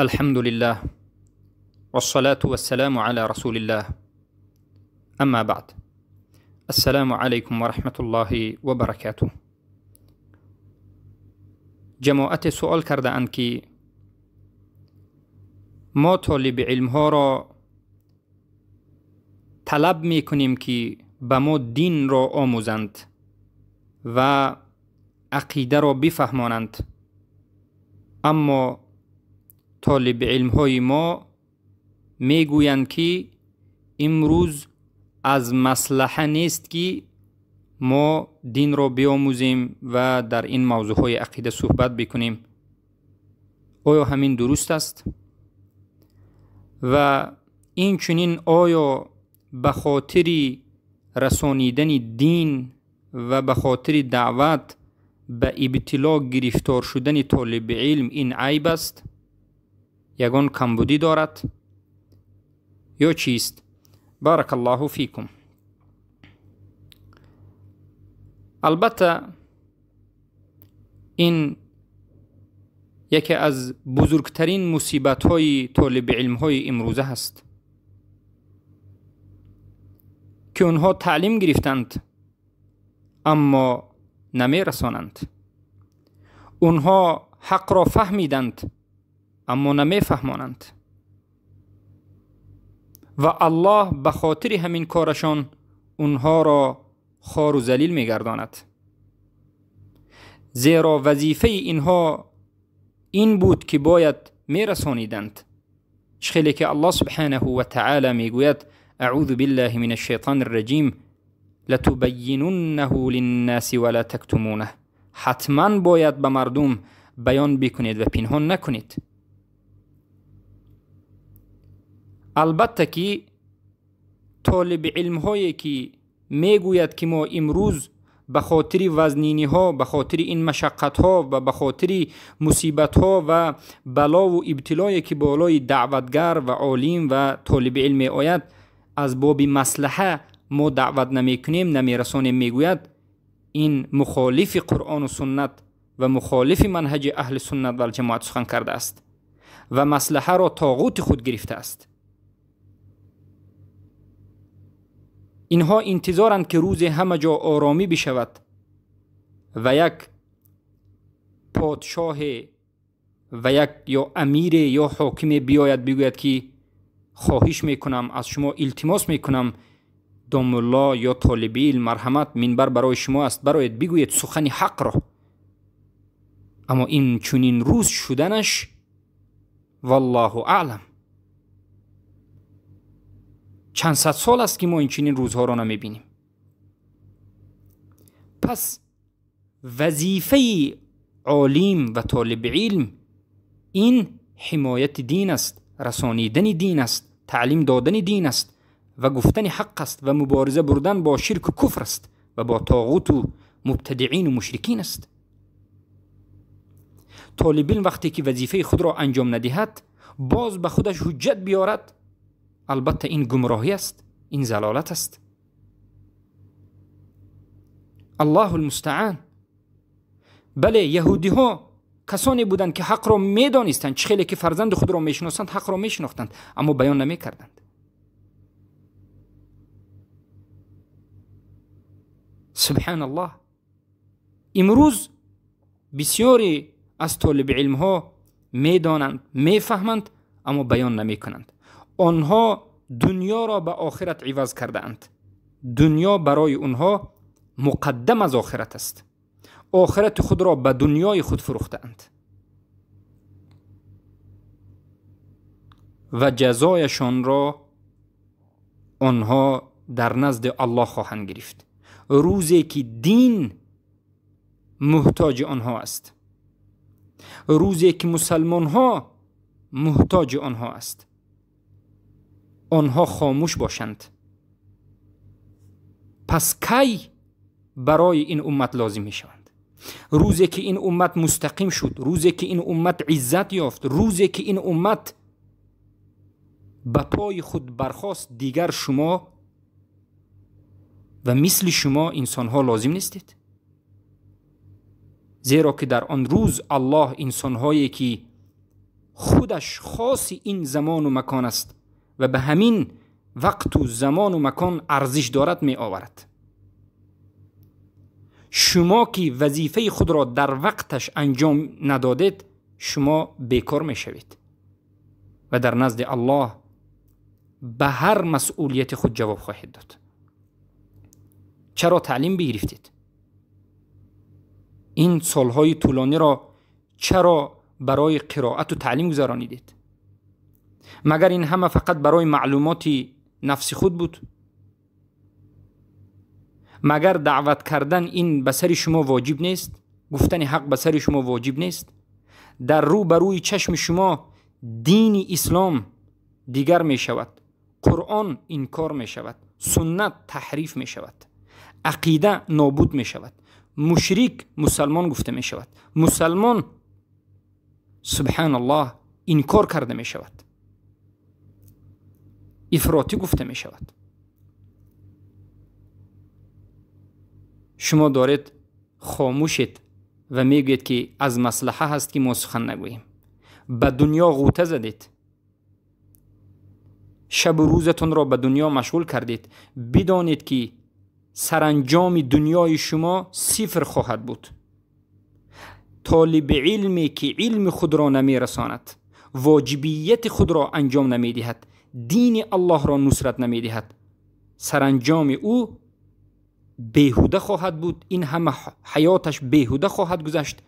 الحمد لله والصلاة والسلام على رسول الله، اما بعد، السلام علیکم و رحمت الله و برکاته. جماعت سؤال کرده اند که ما طالب علم ها را طلب می کنیم که به ما دین را آموزند و عقیده را بفهمانند، اما طالب علم های ما می گویند که امروز از مصلحه نیست که ما دین را بیاموزیم و در این موضوع های عقیده صحبت بکنیم. آیا همین درست است؟ و این چنین آیا به خاطر رسانیدن دین و به خاطر دعوت به ابتلا گرفتار شدن طالب علم این عیب است؟ یگان کمبودی دارد یا چیست؟ بارک الله فیکم. البته این یکی از بزرگترین مصیبت های طالب علم های امروزه هست که اونها تعلیم گرفتند اما نمی رسانند. اونها حق را فهمیدند اما نمی فهمانند و الله به خاطر همین کارشان اونها را خوار و ذلیل می گرداند. زیرا وظیفه اینها این بود که باید می رسانیدند. خیلی که الله سبحانه و تعالی می گوید: اعوذ بالله من الشیطان الرجیم لتبیننه للناس ولا تکتمونه. حتما باید به مردم بیان بکنید و پنهان نکنید. البته که طالب علم هایی که میگوید که ما امروز به خاطر وزنینی ها، به خاطر این مشقت ها و به خاطر مصیبت ها و بلا و ابتلایی که بالای دعوتگر و عالم و طالب علم آید، از باب مصلحه ما دعوت نمیکنیم، نمیرسانیم، میگوید، این مخالف قرآن و سنت و مخالف منهج اهل سنت و الجماعت سخن کرده است و مصلحه را طاغوت خود گرفته است. اینها انتظارند که روز همه جا آرامی بشود و یک پادشاه و یک یا امیر یا حاکم بیاید بگوید که خواهش میکنم از شما، التماس میکنم داملا یا طالب علم، مرحمت، منبر برای شما است، برایت بگوید سخن حق را. اما این چنین روز شدنش والله اعلم. چند صد سال است که ما این چنین روزها را نمیبینیم. پس وظیفه عالم و طالب علم این حمایت دین است، رسانیدن دین است، تعلیم دادن دین است و گفتن حق است و مبارزه بردن با شرک و کفر است و با طاغوت و مبتدعین و مشرکین است. طالب علم وقتی که وظیفه خود را انجام ندهد، باز به خودش حجت بیارد، البته این گمراهی است، این زلالت است. الله المستعان. بله، یهودی ها کسانی بودند که حق را میدانستند، چه خیلی که فرزند خود را میشناسند حق را میشناختند، اما بیان نمیکردند. سبحان الله. امروز بسیاری از طالب علم ها میدانند، میفهمند، اما بیان نمیکنند. آنها دنیا را به آخرت عوض کرده اند. دنیا برای آنها مقدم از آخرت است. آخرت خود را به دنیای خود فروخته اند و جزایشان را آنها در نزد الله خواهند گرفت. روزی که دین محتاج آنها است، روزی که مسلمان ها محتاج آنها است، آنها خاموش باشند. پس کی برای این امت لازم می شوند؟ روزی که این امت مستقیم شد، روزی که این امت عزت یافت، روزی که این امت به پای خود برخاست، دیگر شما و مثل شما انسان ها لازم نیستید. زیرا که در آن روز الله انسان هایی که худаш хоси ин замону макон аст ва ба ҳамин вақту замону макон арзиш дорад меоварад. Шумо ки вазифаи худро дар вақташ анҷом надодед, шумо бекор мешавед ва дар назди Аллоҳ ба ҳар масъулияти худ ҷавоб хоҳед дод. Чаро таълим бигирифтед? Ин солҳои тӯлониро чаро барои қироату таълим гузаронидед? Магар ин ҳама фақат барои маълумоти нафси худ буд? Магар даъват кардан ин ба сари шумо воҷиб нест? Гуфтани ҳақ ба сари шумо воҷиб нест? Дар рӯ ба рӯи чашми шумо дини ислом дигар мешавад, Қуръон инкор мешавад, суннат таҳриф мешавад, ақида нобуд мешавад, мушрик мусалмон гуфта мешавад, мусалмон субҳаналлоҳ инкор карда мешавад, ифротӣ гуфта мешавад. Шумо доред хомӯшед ва мегӯед ки аз маслаҳа ҳаст ки мо сухан нагӯем. Ба дунё ғӯта задед, шабу рӯзатонро ба дунё машғул кардед. Бидонед ки саранҷоми дунёи шумо сифр хоҳад буд. Толиби илме ки илми худро намерасонад, воҷибияти худро анҷом намедиҳад, дини Аллоҳро нусрат намедиҳад, саранҷоми ӯ беҳуда хоҳад буд. Ин ҳама ҳаёташ беҳуда хоҳад гузашт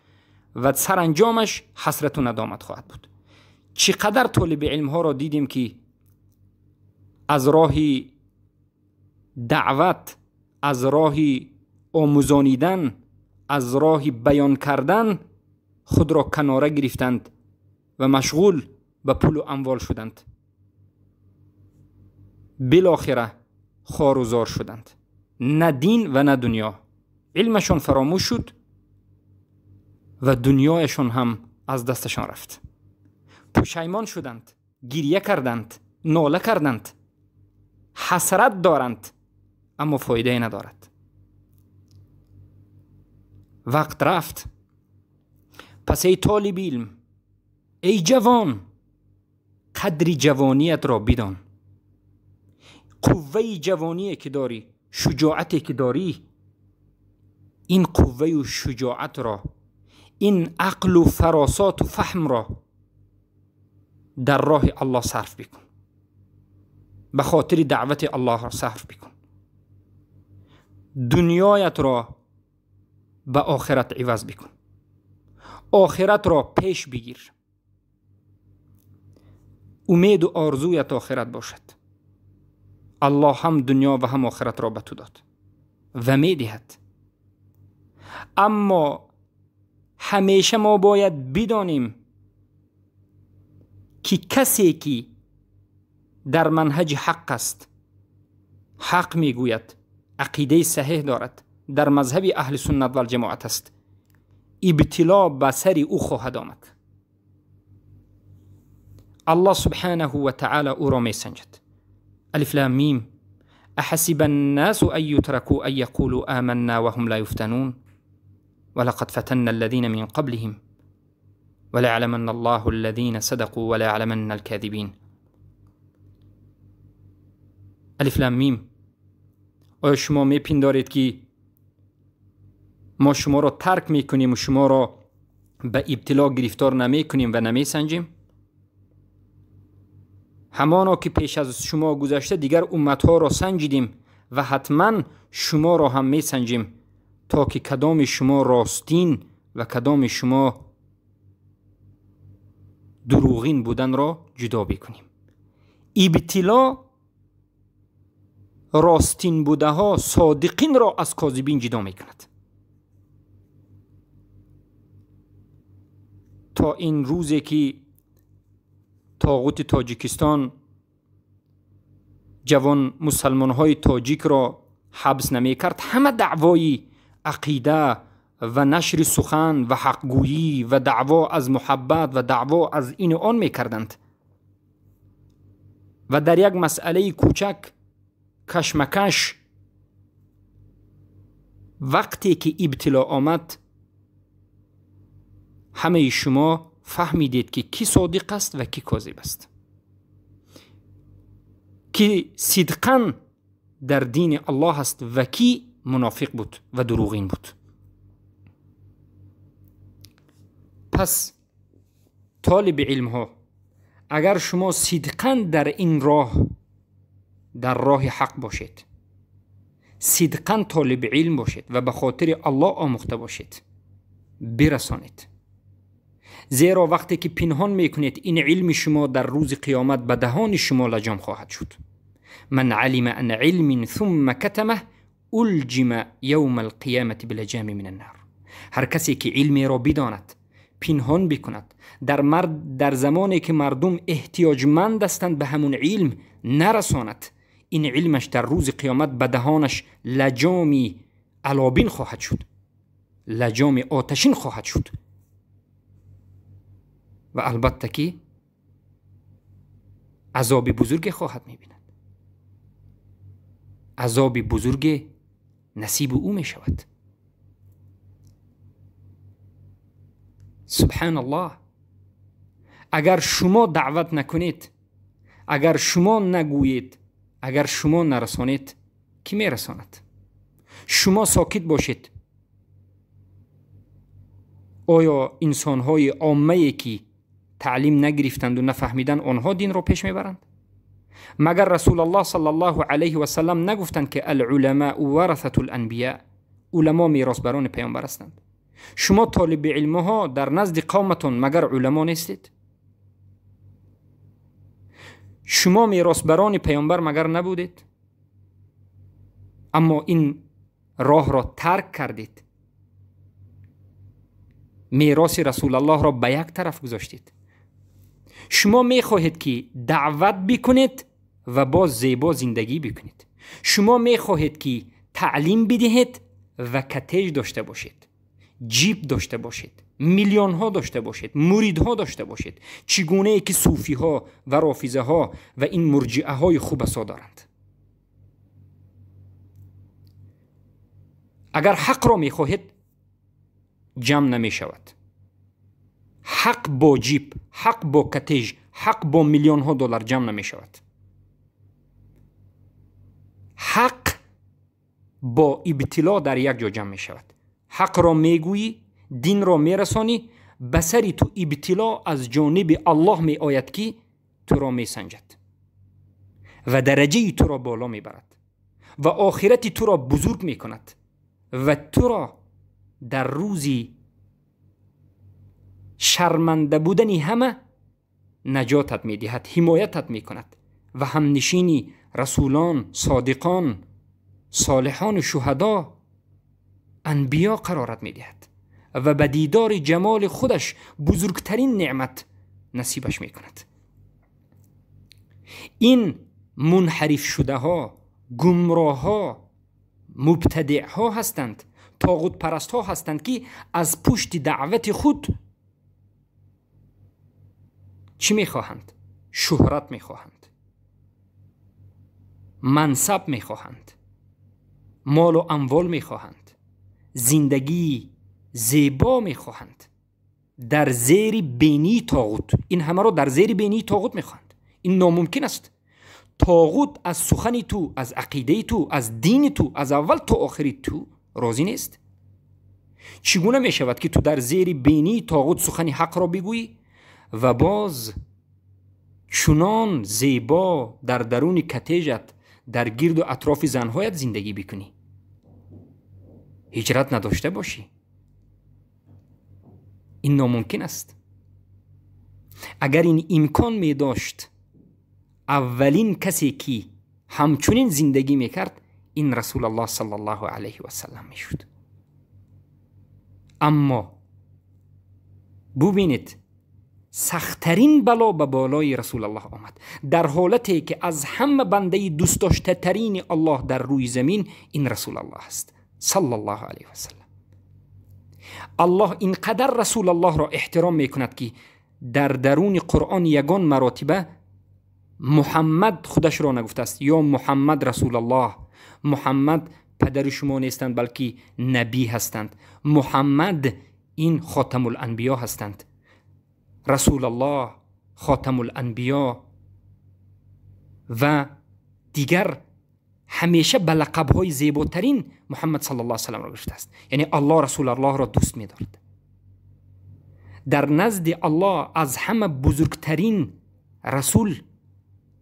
ва саранҷомаш ҳасрату надомат хоҳад буд. Чӣ қадар толиби илмҳоро дидем ки аз роҳи даъват, аз роҳи омӯзонидан, аз роҳи баён кардан худро канора гирифтанд ва машғул ба пулу амвол шуданд. Билохира хору зор шуданд. На дин ва на дунё. Илмашон фаромӯш шуд ва дунёяшон ҳам аз дасташон рафт. Пушаймон шуданд, гирья карданд, нола карданд, ҳасрат доранд, аммо фоидае надорад. Вақт рафт. Пас эй толиби илм, эй ҷавон, қадри ҷавониятро бидон. Қувваи ҷавоние ки дорӣ, шуҷоате ки дорӣ, ин қувваю шуҷоатро, ин ақлу фаросату фаҳмро дар роҳи Аллоҳ сарф бикун, ба хотири даъвати Аллоҳро сарф бикун. Дунёятро ба охират иваз бикун, охиратро пеш бигир. Умеду орзуят охират бошад. Аллоҳ ҳам дунё ва ҳам охиратро ба ту дод ва медиҳад. Аммо ҳамеша мо бояд бидонем ки касе ки дар манҳаҷи ҳақ аст, ҳақ мегӯяд, ақидаи саҳеҳ дорад, дар мазҳаби аҳли суннат валҷамоат аст, ибтило ба сари ӯ хоҳад омад. Аллоҳ субҳанаҳу ва таъала ӯро месанҷад. ألف لام ميم أحسب الناس أن يتركوا أن يقولوا آمنا وهم لا يفتنون ولقد فتنا الذين من قبلهم وليعلمن الله الذين صدقوا وليعلمن الكاذبين. ألف لام ميم. آیا شما میپندارید که ما شما را ترک میکنیم و شما را به ابتلا گرفتار نمیکنیم و نمیسنجیم؟ ҳамоно ки пеш аз шумо гузашта дигар умматҳоро санҷидим ва ҳатман шуморо ҳам месанҷим, то ки кадоми шумо ростин ва кадоми шумо дурӯғин буданро ҷудо бикунем. Ибтило ростин будаҳо содиқинро аз козибин ҷудо мекунад. То ин рӯзе ки тоғути Тоҷикистон ҷавон мусалмонҳои тоҷикро ҳабс намекард, ҳама даъвои ақида ва нашри сухан ва ҳақгӯӣ ва даъво аз муҳаббат ва даъво аз ину он мекарданд ва дар як масъалаи кӯчак кашмакаш вақте ки ибтило омад, ҳамаи шумо фаҳмидед, ки кӣ содиқ аст ва кӣ козиб аст, ки сидқан дар дини Аллоҳ аст ва кӣ мунофиқ буд ва дурӯғин буд. Пас толиби илмҳо, агар шумо сидқан дар ин роҳ, дар роҳи ҳақ бошед, сидқан толиби илм бошед ва ба хотири Аллоҳ омӯхта бошед, бирасонед. Зеро вақте ки пинҳон мекунед, ин илми шумо дар рӯзи қиёмат ба даҳони шумо лаҷом хоҳад шуд. Ман алима ан илмин сумма катамаҳ улҷима явма алқиёмати билаҷами мин аннар. Ҳар касе ки илмеро бидонад, пинҳон бикунад, дар замоне ки мардум эҳтиёҷманд ҳастанд ба ҳамун илм нарасонад, ин илмаш дар рӯзи қиёмат ба даҳонаш лаҷоми алобин хоҳад шуд, лаҷоми оташин хоҳад шуд. Ва албатта ки азоби бузурге хоҳад мебинад, азоби бузурге насиби ӯ мешавад. Субҳаналлоҳ. Агар шумо даъват накунед, агар шумо нагӯед, агар шумо нарасонед, кӣ мерасонад? Шумо сокит бошед. Оё инсонҳои оммае ки таълим нагирифтанду нафаҳмиданд, онҳо динро пеш мебаранд? Магар Расулаллоҳ саллаллоҳу алайҳи васаллам нагуфтанд, ки ал-уламау варасатул анбия, уламо меросбарони паёмбар ҳастанд? Шумо толиби илмҳо дар назди қавматон магар уламо нестед? Шумо меросбарони паёмбар магар набудед? Аммо ин роҳро тарк кардед, мероси Расулаллоҳро ба як тараф гузоштед. Шумо мехоҳед ки даъват бикунед ва боз зебо зиндагӣ бикунед. Шумо мехоҳед ки таълим бидиҳед ва катеж дошта бошед, ҷип дошта бошед, миллионҳо дошта бошед, муридҳо дошта бошед, чӣ гунае ки суфиҳо ва рофизаҳо ва ин мурҷиаҳои хубасо доранд. Агар ҳақро мехоҳед, ҷамъ намешавад. Ҳақ бо ҷип, ҳақ бо катеж, ҳақ бо миллионҳо доллар ҷамъ намешавад. Ҳақ бо ибтило дар як ҷо ҷамъ мешавад. Ҳақро мегӯӣ, динро мерасонӣ, ба сари ту ибтило аз ҷониби Аллоҳ меояд, ки туро месанҷад ва дараҷаи туро боло мебарад ва охирати туро бузург мекунад ва туро дар рӯзи шарманда будани ҳама наҷотат медиҳад, ҳимоятат мекунад ва ҳамнишини расулон, содиқон, солиҳону шуҳадо, анбиё қарорат медиҳад ва ба дидори ҷамоли худаш бузургтарин неъмат насибаш мекунад. Ин мунҳарифшудаҳо, гумроҳҳо, мубтадиъҳо ҳастанд, тоғутпарастҳо ҳастанд, ки аз пушти даъвати худ чӣ мехоҳанд? Шӯҳрат мехоҳанд, мансаб мехоҳанд, молу амвол мехоҳанд, зиндагии зебо мехоҳанд дар зери бении тоғут. Ин ҳамаро дар зери бении тоғут мехоҳанд. Ин номумкин аст. Тоғут аз сухани ту, аз ақидаи ту, аз дини ту, аз аввал то охири ту розӣ нест. Чӣ гуна мешавад, ки ту дар зери бении тоғут сухани ҳақро бигӯӣ ва боз чунон зебо дар даруни катежат, дар гирду атрофи занҳоят зиндагӣ бикунӣ? Ҳиҷрат надошта бошӣ? Ин номумкин аст. Агар ин имкон медошт, аввалин касе ки ҳамчунин зиндагӣ мекард, ин Расулаллоҳ саллаллоҳу алайҳи васаллам мешуд. Аммо бубинед, сахттарин бало ба болои Расулаллоҳ омад, дар ҳолате ки аз ҳама бандаи дӯстдоштатарини Аллоҳ дар рӯи замин ин Расулаллоҳ аст саллаллоҳу алайҳи васаллам. Аллоҳ ин қадар Расулаллоҳро эҳтиром мекунад, ки дар даруни Қуръон ягон маротиба Муҳаммад худашро нагуфтааст: ё Муҳаммад Расулаллоҳ, Муҳаммад падари шумо нестанд, балки набӣ ҳастанд, Муҳаммад ин хотамуланбиё ҳастанд. Расул Аллоҳ, Хотам-ул-Анбиё ва дигар ҳамеша ба лақабҳои зеботарин Муҳаммад саллаллоҳу алайҳи васалламро гирифтааст. Яъне Аллоҳ Расул Аллоҳро дӯст медорад. Дар назди Аллоҳ аз ҳама бузургтарин расул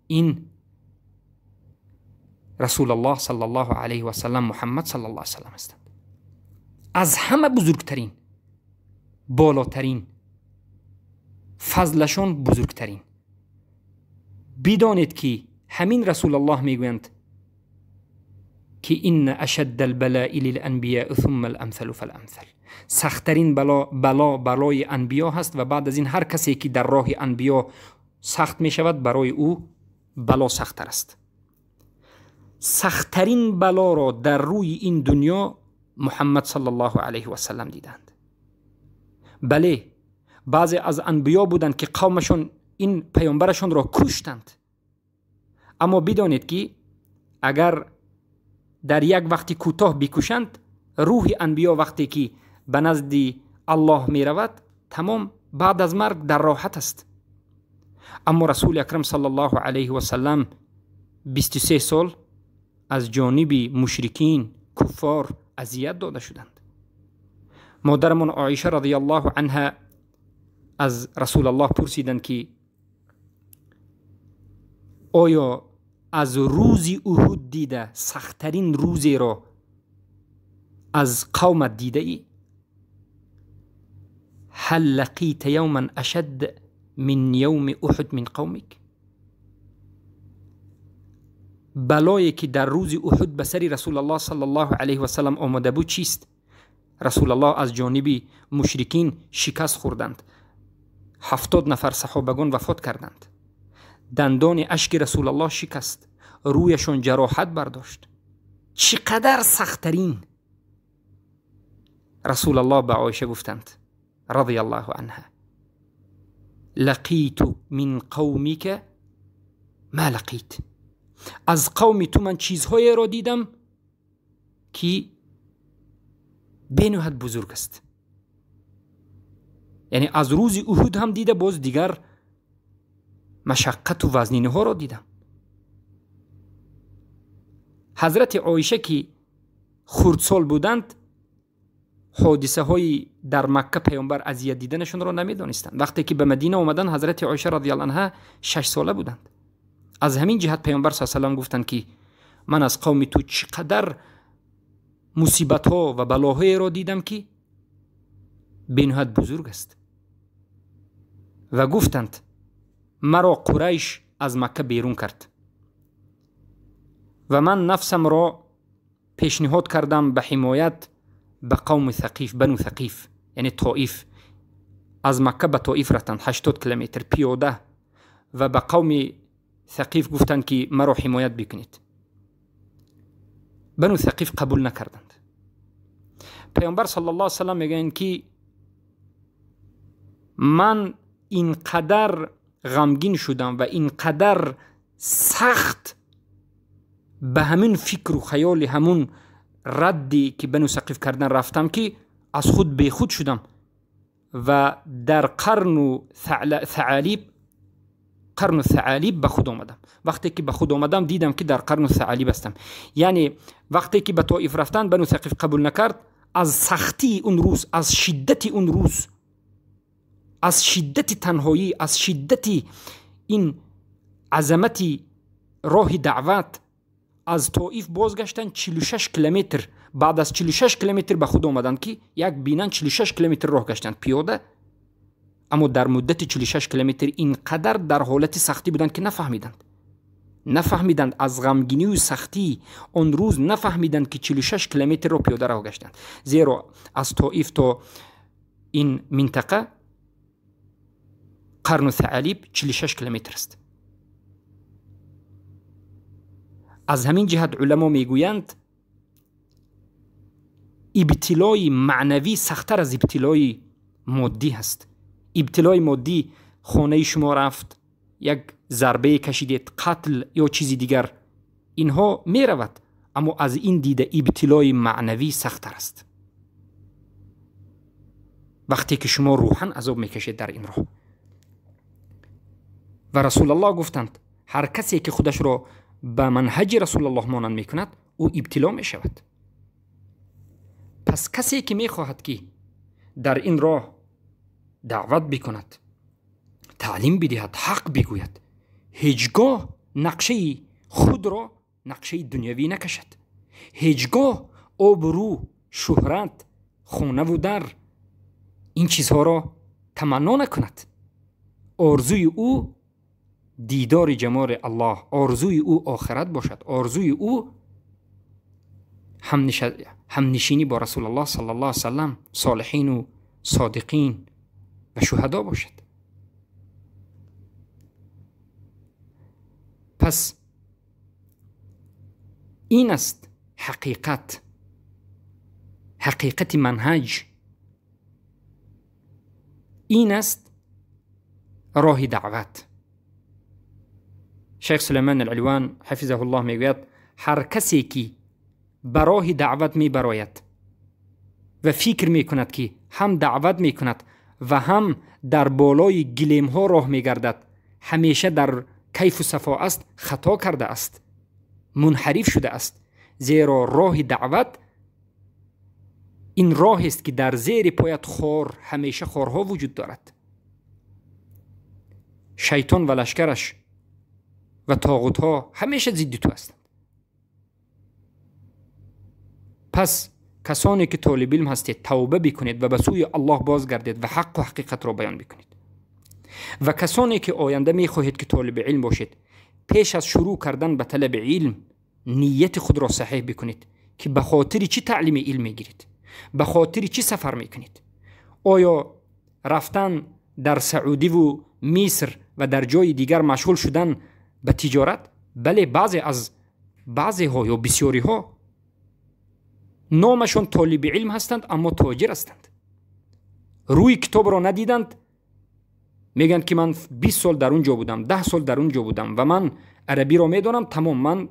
ин Расул Аллоҳ саллаллоҳу алайҳи васаллам, Муҳаммад саллаллоҳу алайҳи васаллам ҳастанд. Аз ҳама бузургтарин, болотарин, фазлашон бузургтарин. Бидонед, ки ҳамин Расул Аллоҳ мегӯянд, ки إن أشد البلاء للأنبياء ثم الأمثل فالأمثل. Сахттарин бало барои анбиё ҳаст ва баъд аз ин ҳар касе, ки дар роҳи анбиё сахт мешавад, барои ӯ бало сахттар аст. Сахттарин балоро дар рӯи ин дунё Муҳаммад саллаллоҳу алайҳи васаллам диданд. Бале, баъзе аз анбиё буданд, ки қавмашон ин паёмбарашонро куштанд, аммо бидонед, ки агар дар як вақти кӯтоҳ бикушанд, рӯҳи анбиё вақте ки ба назди Аллоҳ меравад, тамом, баъд аз марг дар роҳат аст. Аммо Расули Акрам саллаллоҳу алайҳи васаллам 23 сол аз ҷониби мушрикин, куффор азият дода шуданд. Модарамон Оиша радиаллоҳу анҳа аз Расулаллоҳ пурсиданд, ки оё аз рӯзи Уҳуд дида сахттарин рӯзеро аз қавмат дидаӣ? هل لقيت يوما أشد من يوم أحد من قومك؟ Балое ки дар рӯзи Уҳуд ба сари Расулаллоҳ саллаллоҳу алайҳи васаллам омода буд, чист? Расулаллоҳ аз ҷониби мушрикин шикаст хӯрданд, 70 нафар саҳобагон вафот карданд, дандони ашки Расулаллоҳ шикаст, рӯяшон ҷароҳат бардошт. Чӣ қадар сахттарин? Расулаллоҳ ба Оиша гуфтанд радиаллоҳу анҳа: لقيت من قومك ما لقيت. Аз қавми ту ман чизҳоеро дидам, ки бениҳоят бузург аст. Яъне аз рӯзи Уҳуд ҳам дида, боз дигар машаққату вазниниҳоро дидам. Ҳазрати Оиша, ки хурдсол буданд, ҳодисаҳои дар Макка паёмбар азият диданашонро намедонистанд. Вақте ки ба Мадина омаданд, ҳазрати Оиша радиаллоҳу анҳа 6 сола буданд. Аз ҳамин ҷиҳат паёмбар са салам гуфтанд, ки ман аз қавми ту чӣ қадар мусибатҳо ва балоҳоеро дидам, ки бениҳоят бузург аст. Ва гуфтанд: маро Қурайш аз Макка берун кард ва ман нафсамро пешниҳод кардам ба ҳимоят ба қавми Сақиф, Бану Сақиф, яъне Тоиф. Аз Макка ба Тоиф рафтанд, 80 километр пиёда, ва ба қавми Сақиф гуфтанд, ки маро ҳимоят бикунед. Бану Сақиф қабул накарданд. Паёмбар саллаллоҳу алайҳи васаллам мегӯянд, ки ман ин қадар ғамгин шудам ва ин қадар сахт ба ҳамин фикру хаёли ҳамун радде, ки Бану Сақиф кардан, рафтам, ки аз худ бехуд шудам ва дар Қарну Саалиб ба худ омадам. Вақте ки ба худ омадам, дидам, ки дар Қарну Саалиб ҳастам. Яъне вақте ки ба Тоиф рафтанд, Бану Сақиф қабул накард. Аз сахтии он рӯз, аз шиддати он рӯз, аз шиддати танҳоӣ, аз шиддати ин азамати роҳи даъват аз Тоиф бозгаштанд 46 километр. Баъд аз 46 километр ба худ омаданд, ки як бинан, 46 километр роҳ гаштанд пиёда. Аммо дар муддати 46 километр ин қадар дар ҳолати сахтӣ буданд, ки нафаҳмиданд. Аз ғамгинию сахтии он рӯз нафаҳмиданд, ки 46 километрро пиёда роҳ гаштанд, зеро аз Тоиф то ин минтақа, Қарну Саалиб, 46 километр аст. Аз ҳамин ҷиҳат уламо мегӯянд, ибтилои маънавӣ сахттар аз ибтилои моддӣ ҳаст. Ибтилои моддӣ: хонаи шумо рафт, як зарбае кашидед, қатл ё чизи дигар, инҳо меравад. Аммо аз ин дида ибтилои маънавӣ сахттар аст, вақте ки шумо рӯҳан азоб мекашед дар ин роҳ. Ва Расулаллоҳ гуфтанд, ҳар касе ки худашро ба манҳаҷи Расулаллоҳ монанд мекунад, ӯ ибтило мешавад. Пас касе ки мехоҳад ки дар ин роҳ даъват бикунад, таълим бидиҳад, ҳақ бигӯяд, ҳеҷ гоҳ нақшаи худро нақшаи дунявӣ накашад. Ҳеҷ гоҳ обрӯ, шӯҳрат, хонаву дар ин чизҳоро таманно накунад. Орзуи ӯ дидори ҷамоли Аллоҳ, орзуи ӯ охират бошад, орзуи ӯ ҳамнишинӣ бо Расулаллоҳ саллаллоҳу алайҳи васаллам, солиҳину содиқин ва шуҳадо бошад. Пас ин аст ҳақиқат, ҳақиқати манҳаҷ, ин аст роҳи даъват. Шайх Сулаймон Алъилвон ҳафизаҳуллоҳ мегӯяд, ҳар касе ки ба роҳи даъват мебарояд ва фикр мекунад ки ҳам даъват мекунад ва ҳам дар болои гилемҳо роҳ мегардад, ҳамеша дар кайфу сафо аст, хато кардааст, мунҳариф шудааст. Зеро роҳи даъват ин роҳест ки дар зери поят хор, ҳамеша хорҳо вуҷуд дорад. Шайтон ва лашкараш ва тоғутҳо ҳамеша зидди ту ҳастанд. Пас касоне ки толиби илм ҳастед, тавба бикунед ва ба сӯи Аллоҳ бозгардед ва ҳаққу ҳақиқатро баён бикунед. Ва касоне ки оянда мехоҳед ки толиби илм бошед, пеш аз шурӯъ кардан ба талаби илм нияти худро саҳеҳ бикунед ки ба хотири чӣ таълими илм мегиред, ба хотири чӣ сафар мекунед. Оё рафтан дар Саудиву Миср ва дар ҷои дигар машғул шудан ба тиҷорат? Бале, баъзе аз баъзеҳо ё бисёриҳо номашон толиби илм ҳастанд, аммо тоҷир ҳастанд. Рӯи китобро надиданд, мегӯянд ки ман 20 сол дар он ҷо будам, 10 сол дар он ҷо будам ва ман арабиро медонам, тамом, ман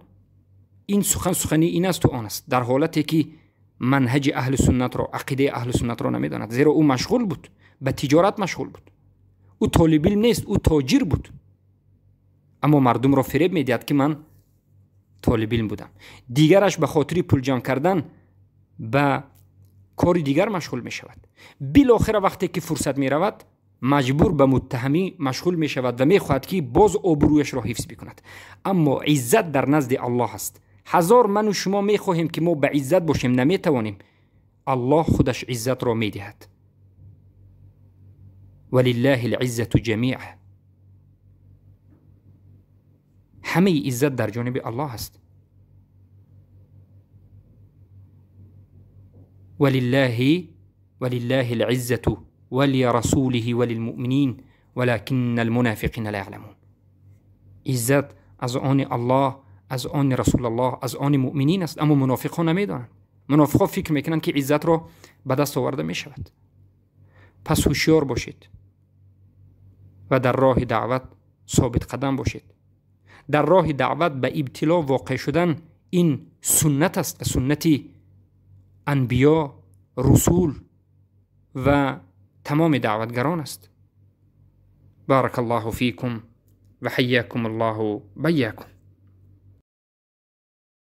ин сухан сухани ин асту он аст, дар ҳолате ки манҳаҷи аҳли суннатро, ақидаи аҳли суннатро намедонад. Зеро ӯ машғул буд, ба тиҷорат машғул буд. Ӯ толиби илм нест, ӯ тоҷир буд, аммо мардумро фиреб медиҳад ки ман толиби илм будам. Дигараш ба хотири пул ҷамъ кардан ба кори дигар машғул мешавад. Билохира вақте ки фурсат меравад, маҷбур ба муттаҳамӣ машғул мешавад ва мехоҳад ки боз обрӯяшро ҳифз бикунад. Аммо иззат дар назди Аллоҳ аст. Ҳазор ману шумо мехоҳем ки мо ба иззат бошем, наметавонем. Аллоҳ худаш иззатро медиҳад. Валиллаҳи лиззату ҷамиа. Ҳамаи иззат дар ҷониби Аллоҳ аст. Валиллаҳи лиззату валирасулиҳи валилмуъминин валакинна алмунофиқина ла яъламун. Иззат аз они Аллоҳ, аз они Расулаллоҳ, аз они муъминин аст, аммо мунофиқҳо намедонанд. Мунофиқҳо фикр мекунанд ки иззатро ба даст оварда мешавад. Пас ҳушёр бошед ва дар роҳи даъват собитқадам бошед. Дар роҳи даъват ба ибтило воқеъ шудан ин суннат аст ва суннати анбиё, русул ва тамоми даъватгарон аст. Баракаллоҳу фикум ва ҳайякум аллоҳу байякум.